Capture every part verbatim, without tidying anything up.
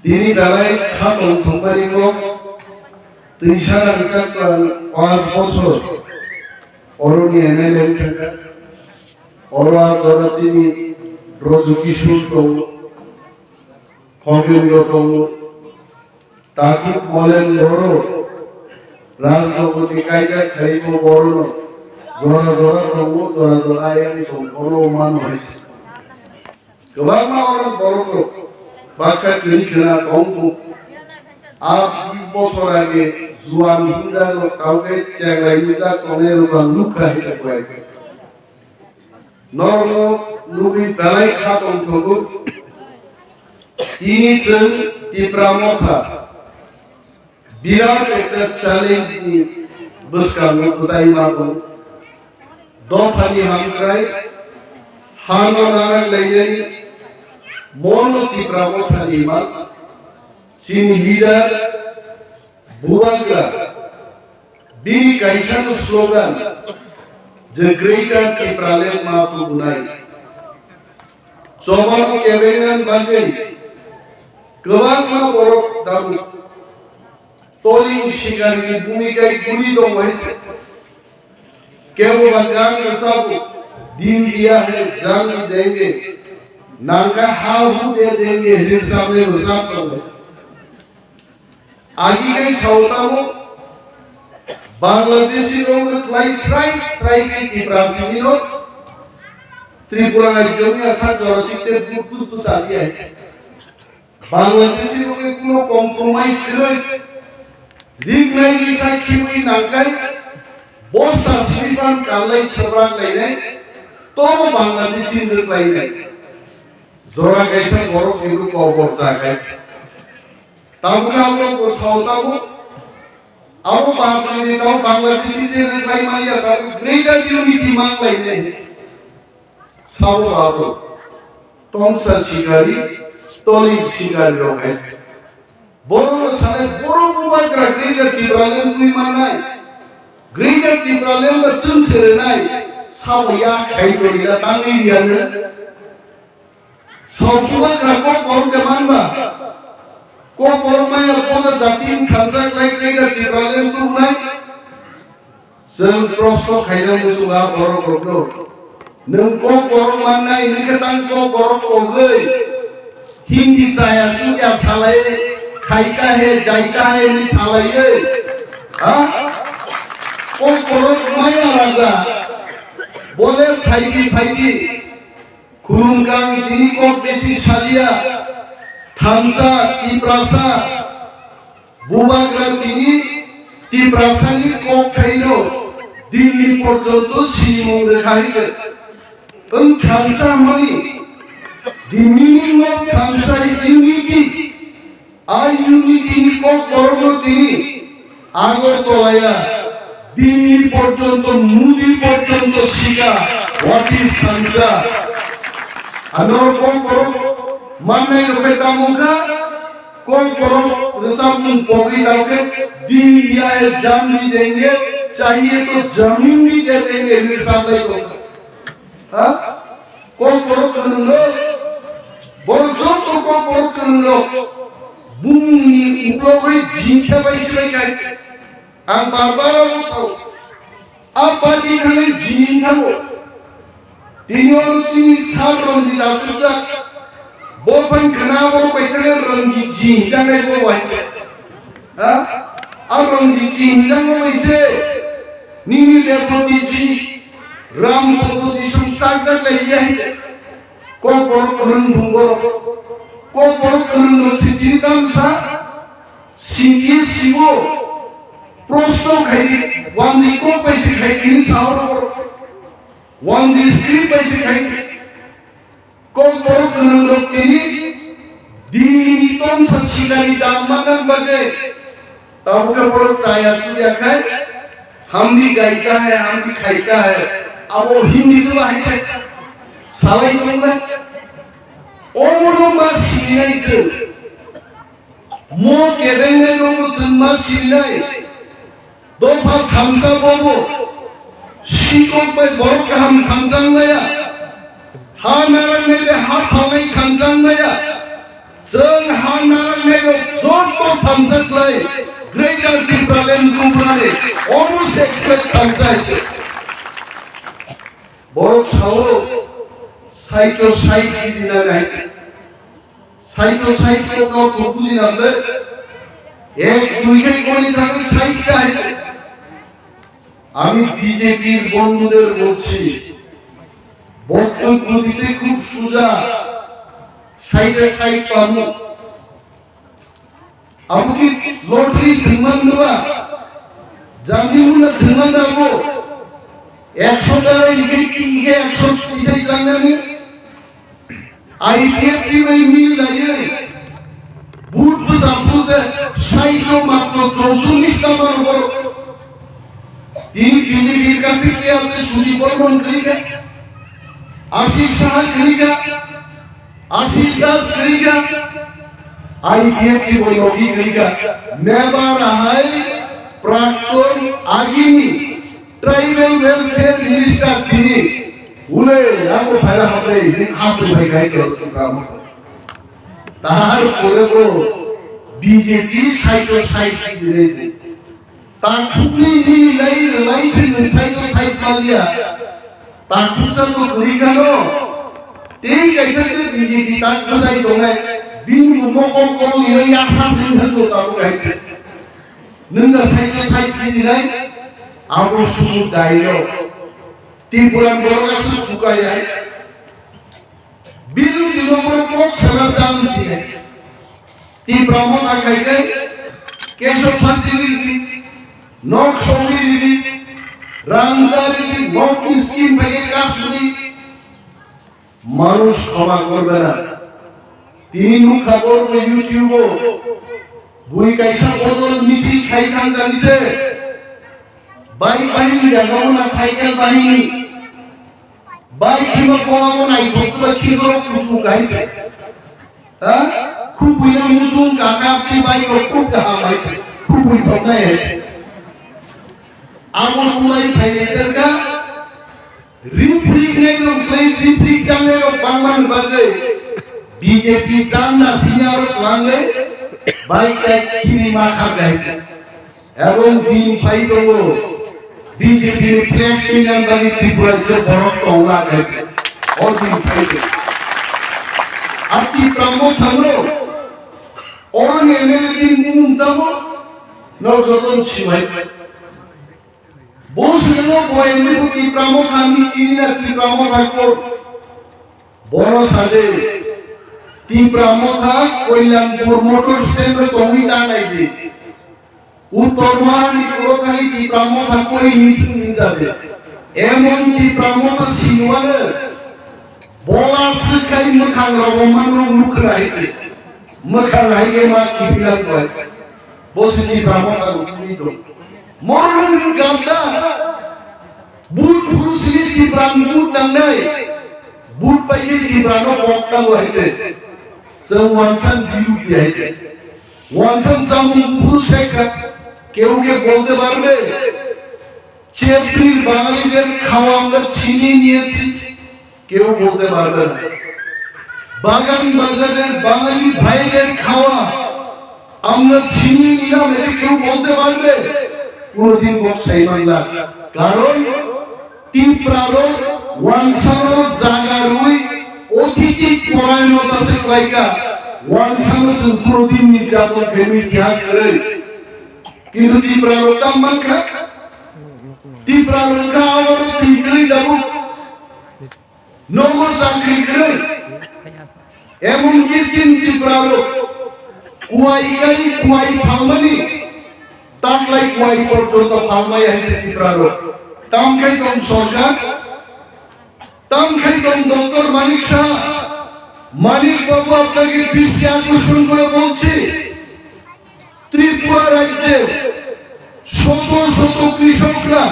Tini belai kha tongthokmani kok, twisa rangchak tong panch bochor oroni M L A wngkha kha. Oro ang jora chini Brojo Kishore tongo, Khogendro tongo, Takhuk Molen Boro, Rajnogorni kaijak khaimo Borono jora jora tongo, jora jora ayang tong, oro mano hai. Kwbangma oro borok rok baksa kwrwi khwna tong kho. A bis bochor age juan hwnjak rok tawkhe chenglai nujak tongnai rok ang nukha hai khe. Norokno nugwi belai kha tongthogo. Tini chwng Tipra Motha birat ekta challenge ni bwskango bwchai ma tongo. Dophani hamkrai, hano narang lainani, mono Tipra Mothani ma, chini leader, Bubagra, bini kaisa slogan, je Greater Tipraland ma tubunai. Chobano kebengnani bagwi kwbangma borok tabuk toling sikarini bhumika guri tong hai. Kebo ba gan rwchabo, "Din diya hai jaan bhi denge, nangkha ha hu de denge," hinwi rwchapnai rwchap tong hai. Agi kai sao tamo, Bangladeshi rok no klai srai srai kai Tiprasini no Tripura rajyo ni asa jora tikte bus bus bus agi ai. Bangladeshi rok no kuno compromise kwrwi, rignai risa khiwi nangkai, bosta silipan kalai sabrak lainai, tobo Bangladeshi rok lainai. Jora kaisa borok hindu kobor jagai. Tabuk abo bo sao tabuk. Abo Bangladeshi, abo Bangladeshi je rwbai manya tabuk greater unity mang lainai. Sao abo. Tongsa sikari, tolik sikari rok hai. Borok no sanai borok bubagra greater Tipraland twi mannai. Greater Tipraland ba chwng se rwnai. Sabo ya khai torila tangwi riyano. Sokuma kra kok borok de manba. Kok borok maya bono jati wng khansa khlai khlai da Tipraland tubunai. Chwng prosto khaina muchunga borok rokno. Nwng kok borok mannai, nwng khe tang kok borok kogwi. Hindi chaya chuya salai, khaita he, jaita he ni salaiwi. Ha? Kok borok maya raja. Bole phaidi phaidi. Khulumkang tini kok besi salia, thansa, Tiprasa, bubagra tini Tiprasani kok khaino Dilli porjonto sinimung rwkha hai se. Wng thansa hwnmani, the meaning of thansa is unity. A unity ni kok borokno tini Agartala ya Delhi porjonto, Modi porjonto sika, what is thansa? Ano kok borok mannai rok khe tamo kha, kok borok rwchapmung pogwi tamo khe, "Din diya hai jaan bhi denge, chahiye to zameen bhi de denge," hinwi rwchapnai kok. Ha? Kokborok kwrwng rok, borok joto kokborok kwrwng rok, bumungni uklogwi jingkhe bai se bai kai. Ang bar bar abo sao, a party thangwi jini thango. Tini oro chini sir Ranjit asukjak, bo phan khna borok bai thangwi Ranjit ji hinjaknai bo waisa. Ha? A Ranjit ji hinjakma bai se, nini Reboti ji, Ram Bhagwati song chak chak lai ya hai se. Kokborok kwrwng bung borok. Kokborok kwrwng no se tini tang sa, C P S C o prosto khai di, wanjwi kok bai se khai di, hinwi sa oro borok. Wanjwi script bai se khai di. Kokborok kwrwng rok tini Dilli ni tongsa sikari dam manang bagwi tabukhe borok chaya chuya khai, "Hum bhi gaita hai, hum bhi khaita hai," abo Hindi to hai khai salai tongnai. Omono ma sinai chwng. Mo kebengnai rokno chwng ma sinai. Dopha thansa bobo. Sikok bai borok kaham thansa wnglaiya. Ha narang nai bai ha phalnai thansa wnglaiya. Chwng ha narang nai Sao, saito sai di na nai. Saito sai ko ko ko buji na de. Ek dui khai ko ni thang sai kai. আমি বিজেপির বন্ধুদের বলছি, বক্তব্য দিতে খুব সোজা, সাইডে সাইড পাবো। Abo khe lottery thwngman nw ba, jamni mula thwngman nw bo, ekso dara ike ike ekso tisai langnani, I P F T bai mil laiwi, vote bwsa phuru se saito matro choucholish ta mano borok. Tini B J P-r kache ke ache Sudip Bormon kwrwi kha, Ashish Saha kwrwi kha, Ashish Das kwrwi kha, I P F T bai logi kwrwi kha. Nebar ahai prakton agini tribal welfare minister tini ule amo phaila hamle hapri bai gai khe. Tar pore bo B J P saito sai khe Takhukni ni lai lai se nwng sai to sai palia. Takhuksa to kwrwi kano. Tei kaisa khe B J P tak bwsai tongnai. Bini bo mokol kol ni yasa se nwng to tabo kai khe. Nwng da sai to sai khe ni lai. Abo sumu dairo. Tripura borok asuk sukai ai. Biru di nomor kok sana chance di. Tipra Motha khai khai, keso phasi ridi, nok songwi ridi, rang dari di, nok scheme bai kas ridi. Manush khoma korbe na. Tini nukha borok YouTube o. Bui kaisa bodol misil khai thang jani se. Bike bahini jagao na cycle bahini. Bai khima koma bo naithok ba khidoro kusu kai se. Ha? Khubui no musung kaka ti bai ko kuk kaha bai se. Khubui thok nai he. Amo tulai phai ni terka. Riprik nai rok klai riprik jang nai rok bangman bagwi. B J P jang na sinya rok langai. Bai kai khiri ma kha gai se. Ebong din phai tongo, B J P ni flag twinan bagwi Tripura je borok tongla khaise. O din phai tongo. Ati tamo thangno, oroni M L A din mung tamo, no joton sibai. Bo sino bo M L A bo Tipra Motha ni chini na Tipra Motha ko. Bono sade Tipra Motha Koilanpur motor stand ro tongwi ta nai di. Uttor Mahani puro thani Tipra Motha koi hinwi swng hinjade. Emon Tipra Motha sinwale bola swkhai mwkhang rogo mano mukhra hai se. Mwkhang hai ke ma kiphilak bai. Bo se Tipra Motha rukuni do. Morung ni ganda. But phuru sini Tipra ni but nangnai. But pai ke Tipra no kok tang hai se. Swng wansan diu di hai se. Wansan chamung phuru sekha, কেউ কি বলতে পারবে? চেপড়ির বাঙালিদের খাওয়া আমরা ছিনিয়ে নিয়েছি, কেউ বলতে পারবে না। বাগান বাজারের বাঙালি ভাইদের খাওয়া আমরা ছিনিয়ে নিলাম, এটা কেউ বলতে পারবে? কোনোদিন বক্সাই বাংলা। কারণ Tiprarok wansano jaga rwi othiti porayonota se klaika, wansano chwng kunudin nirjaton khaimwi itihas kwrwi. Kintu Tiprarok tam mankha, Tiprarok kha abo twi kwrwi tabuk. Nogo chakri kwrwi. Emonki chini Tiprarok kuai kai kuai phalmani, taklai kuai porjonto phalmaya hai Tiprarok. Tamkhai tong sorkar, tamkhai tong Doctor Manik Saha, মানিক বাবু আপনাকে দৃষ্টি আকর্ষণ করে বলছি, ত্রিপুরা রাজ্যে শত শত কৃষকরা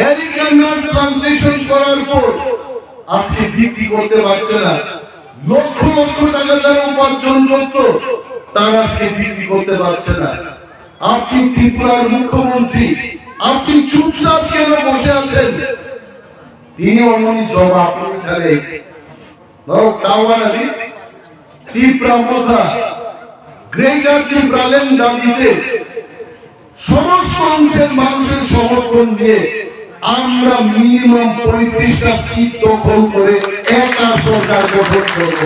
areca nut plantation করার পর আজকে বিক্রি করতে পারছে না। লক্ষ লক্ষ টাকা যারা উপার্জন করত, তারা আজকে বিক্রি করতে পারছে না। আপনি ত্রিপুরার মুখ্যমন্ত্রী, আপনি চুপচাপ কেন বসে আছেন? তিনি অমনি জবাব এখানে Norok ta uanadi Tipra Motha, Greater Tipraland দাবিতে সমস্ত অংশের মানুষের সমর্থন দিয়ে আমরা মিনিমাম পঁয়ত্রিশটা সিট দখল করে একা সরকার গঠন করব।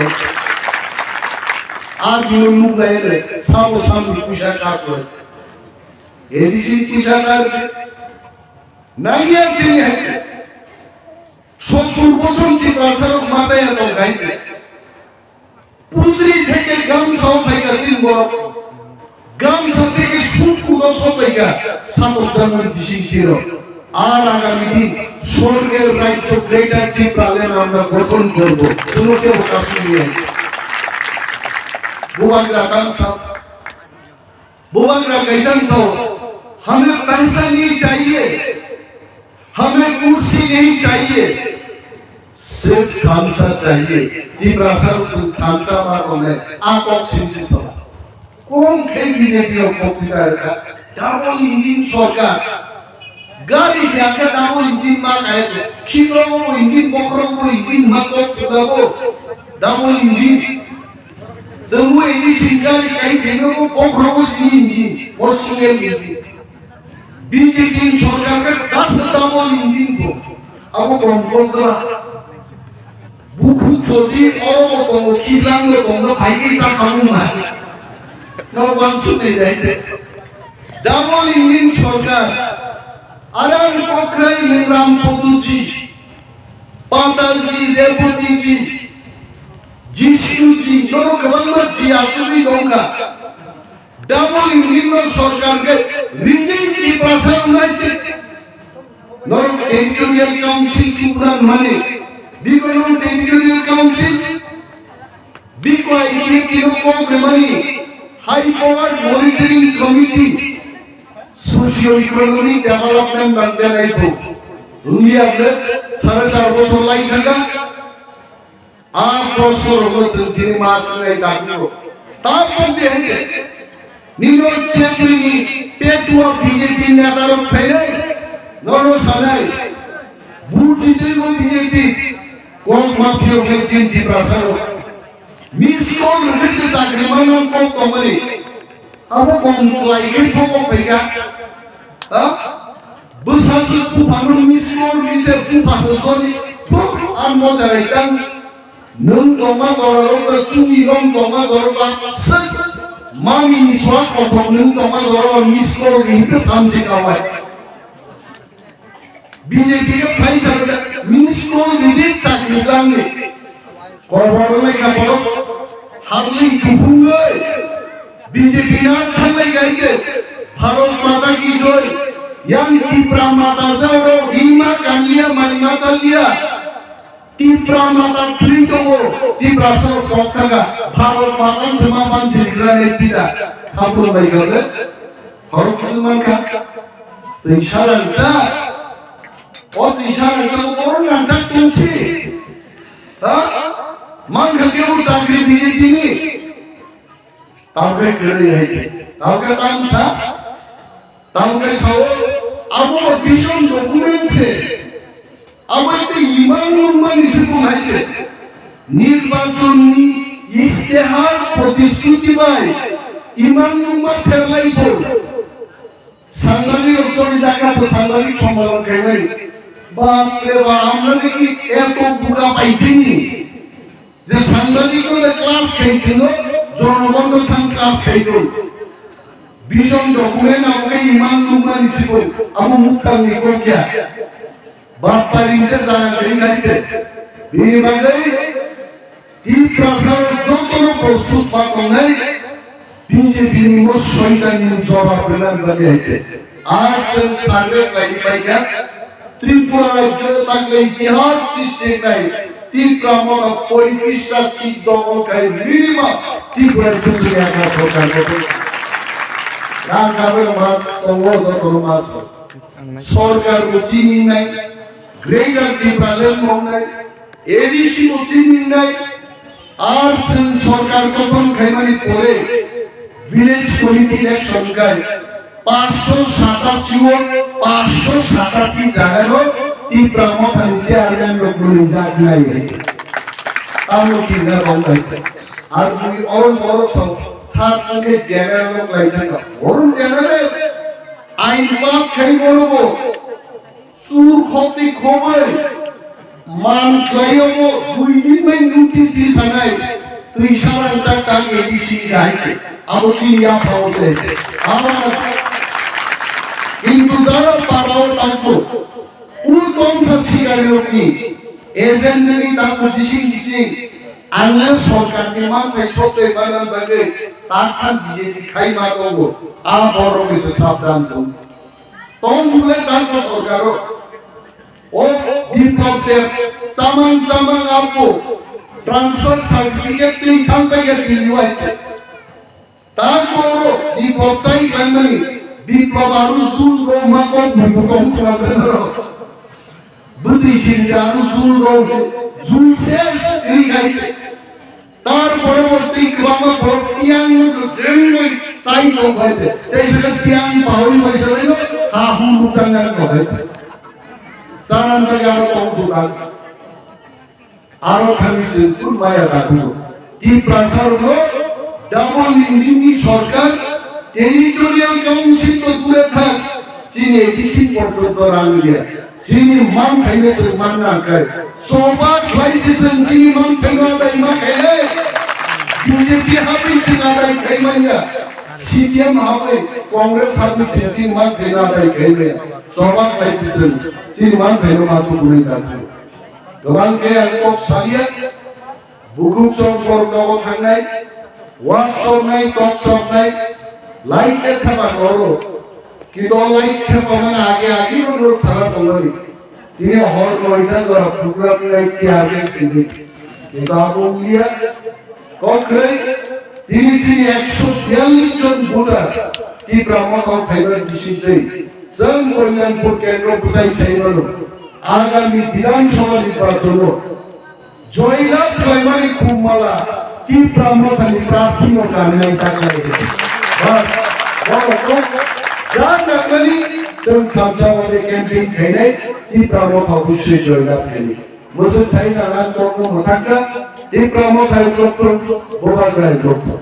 আর বিরোধী মুখ বাইরে সাবো সামনে পয়সা কাজ করেছে। এডিসি পয়সা কাজ নাই আছে, সত্তর বছর ত্রিপুরা সড়ক মাসায় এত গাইছে। পুত্রি থেকে গামছাও পাইকা চিনব, গামছা থেকে সুট কুলো সবাইকা সাতক জানুয়ারি বিশিং কিরো। আর আগামী দিন স্বর্গের রাজ্য গ্রেটার টিপ্রাল্যান্ড আমরা গঠন করব। শুনো কেউ কাশ্মীর। বুবাগ্রা গামছা, বুবাগ্রা গাইসান সহ, हमें पैसा नहीं चाहिए, हमें कुर्सी नहीं चाहिए, सिर्फ खालसा चाहिए। Tiprasa rok chwng khalsa ma tongnai, a kok singsi sala. Kom khe B J P rok bokti ta rwkha. Double engine sorkar. Gari se akhe double engine ma kaya to. Khibro bo engine, bokhorok bo engine, ma kok sudabo. Double engine. Chwngbo engine gari kai khaino bo bokhorok bo sini engine. Bo single engine. B J P ni sorkar khe das double engine bo. Abo kom kom da. Bukhuk jodi oro bo tongo, Kislang bo tongo, phaikhe cha khamung na. No wansuk ni dai de. Double engine sorkar. Adang kokroi Mungram Poduji, Patalji, Rebotiji, Jishnuji, no kwbangma ji asugwi tongkha. Double engine no sorkar khe ringing Tiprasa unai che. Norok Territorial Council ki udan mani. Biko norok Territorial Council. Biko I T F ki no kok remani. High Power Monitoring Committee. Socio Economic Development bangde naibo. Rulia ble sare char bochor lai thangka. A proshno rokno chwng tini ma swngnai dakugo. Tabok de hai de. Nino chekri ni petua B J P neta rok phainai. Nono sanai. Vote ditwi bo B J P. Kok ma phiyok hai chini Tiprasa rok. Miss call rwkhe chakri manang kok tongmani. Abo kom kwlai khe thok kok phaikha. Ha? Bwsajwk buphano miss call ri se buphasong soni thuk ang mocharai tang. Nwng tongma jorarok ba chumui rong tongma jorok ba swk mani ni soa kothok nwng tongma jorok ba miss call ri hwnkhe thamchi kawai. B J P khe phaisa miss call ridi chakri tangni. Kobor lekha borok harling kuphungwi B J P na thanglai gaike Bharat Mata ki joy. Yang Tipra Mata jaro rima kanliya mai ma chaliya. Tipra Mata thwi tongo, Tipra soro kok thanga. Bharat Mata se ma ban se gra ne pida. Hapur bai gabe. Khorok se man kha. Twi salang sa. O twi salang sa, o borok nang sak tong si. Ha? Mankha kebo chakri B J P ni. Tamo khe kwrwi hai khe. Tamo khe tamo sa. Tamo khe sao. Abo vision document se. Abo ekta imang nungmani se bung hai khe. Nirbachon ni istehar protishruti bai imang nungma pherlai bo. Sangbadik rok choli jaka bo sangbadik sombalon khainai. Bap re bap, amra ni ki eto buka paisini. Je sangbadik no je class khai kheno, jonogon no thang class khai do. Vision document aboke imang nungmani sibo, abo mukhang ni kokya. Bap paring je jana kring khai te. Bini bagwi Tiprasa jotono prostut ba tongnai B J P ni mo soitan ni jawab rwna bagwi hai khe. Ar chwng sanre khlai pai kha Tripura rajyo takle itihas srishti khlai Tipra motha poitrishta seat dokhol khai minimum Tripura rajyo ni aka sorkar gotho. Rang kabe ma tongo jotono mas. Sorkar bo chini nai, Greater Tipraland mong nai, A D C bo chini nai, ar chwng sorkar gothon khaimani pore village committee election khai panchsho satasi o panchsho satasi jaga no Tipra mothani chairman rok bwrwi jak nai. Tamo kina rong nai. Ar bui orom borok song sat songkhe general rok lai thangka. Orom general ain pass khai bono bo. Sur khoti khobai man khlaio bo dui din bai notice di sanai twi saran chak ta A D C dai ke abo si ya phao se ama kintu jara parao tangko u tongsa sikari rokni agent ni tangko dising dising anga sorkar ni manthai sote banan bagwi takhan B J P khai ma tongo a borok ni se sabdan tong. Tong bole tangko sorkaro. O Biplab Deb samang samang apo transfer certificate twi thang pai ya Delhi wai se. Tangko oro Biplab chai khlaimani Biplab aro zul ro ma ko bui ko tong khlaimani ro. Bwtwi sini aro zul ro zul se ri gai se. Tar poroborti kwbangma borok tiyang se jengwi chai tong bai de. Tei se tiyang pawi bai se no ha hu lukang nang ko bai. Sanan bai aro tong dukan. Aro thani se tun maya da kuno. Tiprasa ro double engine ni sorkar territorial council to dure thak. Chini bisin porjonto rang dia. Chini man khaino chwng man na khlai. Choba khlai se chwng chini man khaino adai ma khainai. B J P habai chwng adai khai manya. C P M habai Congress habai chwng chini man khaino adai khai manya. Choba khlai se chwng chini man khaino ma tu bunai da. Kwbang khe ang kok salia. Bukhuk chwng borok nogo thangnai, wak soknai, tok soknai, light khe thapa koro. Kintu o light thapa mani age age no norok sara tongmani. Tini hor noita jora program nai khe age tini. Kintu abo wngya, kokroi, tini chini ekso biyallis jon voter Tipra Motha phaibar bisingtwi chwng Kalyanpur kendro bwsai sai mano. Agami Bidhan Sabha nirbachon o Joylab khlaimani khumala Tipra Mothani prarthi no kanwi taklai. Bas, borok kok ja nangmani chwng thamsa wngwi campaign khainai Tipra Motha obosoi joylab khainai. Mwswk sai nana tokno mwthangkha Tipra Motha doktor Bobagrai doktor.